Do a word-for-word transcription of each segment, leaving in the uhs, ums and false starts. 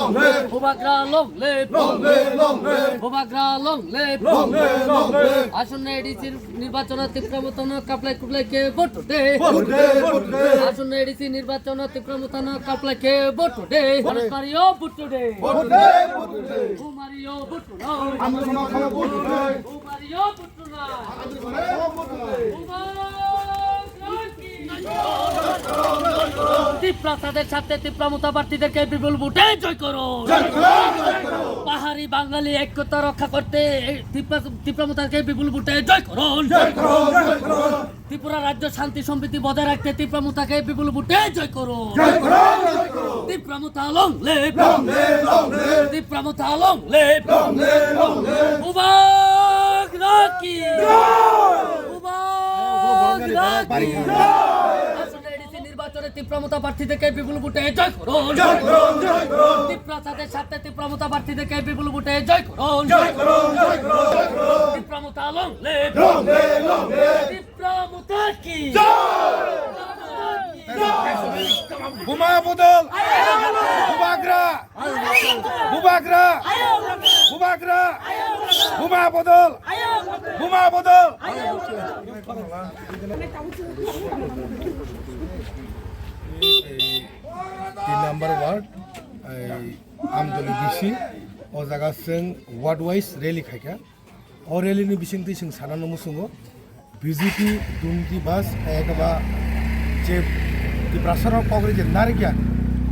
Bubagra long live! Long live, long live! Bubagra long live! Long live, long live! আসন্ন এডিসি নির্বাচনে তীব্র মতানৈক্যে কাপলায় কুপলায় কে ভোট দে? ভোট দে, ভোট দে! আসন্ন এডিসি নির্বাচনে তীব্র মতানৈক্যে কাপলায় কে ভোট দে? ভোট দে! মারিও ভোট দে! ভোট দে, ভোট দে! বুমারিও ভোট দে! আমি তোমার খাবো ভোট দে! বুমারিও ভোট দে! তিপ্রাসাদের স্বার্থে তিপ্রা মোতা প্রার্থীদেরকে বিপুল ভোটে জয় করুন। পাহাড়ি বাঙালি ঐক্যতা রক্ষা করতে এই তিপ্রা, তিপ্রা মোতাকে বিপুল ভোটে জয় করুন। ত্রিপুরা রাজ্য শান্তি সম্প্রীতি বজায় রাখতে তিপ্রা মোতাকে বিপুল ভোটে জয় করুন। তিপ্রা মোতা long live! তিপ্রা মোতা long live! বুবাগ্রা কি! বুবাগ্রা কি! আসন্ন এডিসি নির্বাচনে তিপ্রা মোতা প্রার্থীদেরকে বিপুল ভোটে জয় করুন। তিপ্রাসাদের স্বার্থে তিপ্রা মোতা প্রার্থীদেরকে বিপুল ভোটে জয় করুন। তিপ্রা মোতা long live! তিপ্রা মোতা কি! Buma bodol! Bubagra! Bubagra! Bubagra! Buma bodol! Buma bodol! Tin number ward, ei, Amdoli B C, o jaga chwng ward wise rally khaikha. O rally ni bisingtwi chwng sana no muchungo, B J P dungki bas, ekaba je Tiprasa rok kok ri je narikya,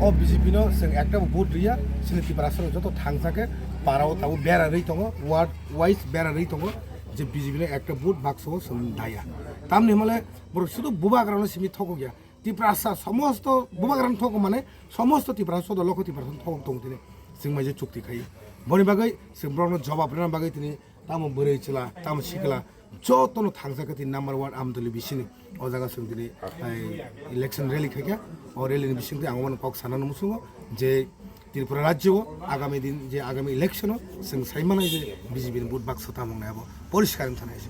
o B J P no chwng ekta bo vote riya, chini Tiprasa rok joto thangsa khe para o tabuk bera rwi tongo, ward wise bera rwi tongo, je B J P no ekta vote baksa o chwng daya. Tamni hwnmale borok sudu bubagra no simi thokok ya. Tiprasa somosto bubagra no thokok mane somosto Tiprasa sodo lokho Tiprasa no thokok tongo tini. Chwng mai je chukti khai. Boni bagwi chwng borok no jawab rwna bagwi tini tamo bwrwi chwla, tamo sikla, jotono thangsa khe tini number one Amdoli bisini. O jaga chwng tini, ai, election rally khaikha. O rally ni bisingtwi ang omano kok sanano muchungo je Tripura rajyo o agami din je agami election o chwng sai manai je B J P ni vote baksa tamo wngnai abo poriskar wng thani ase.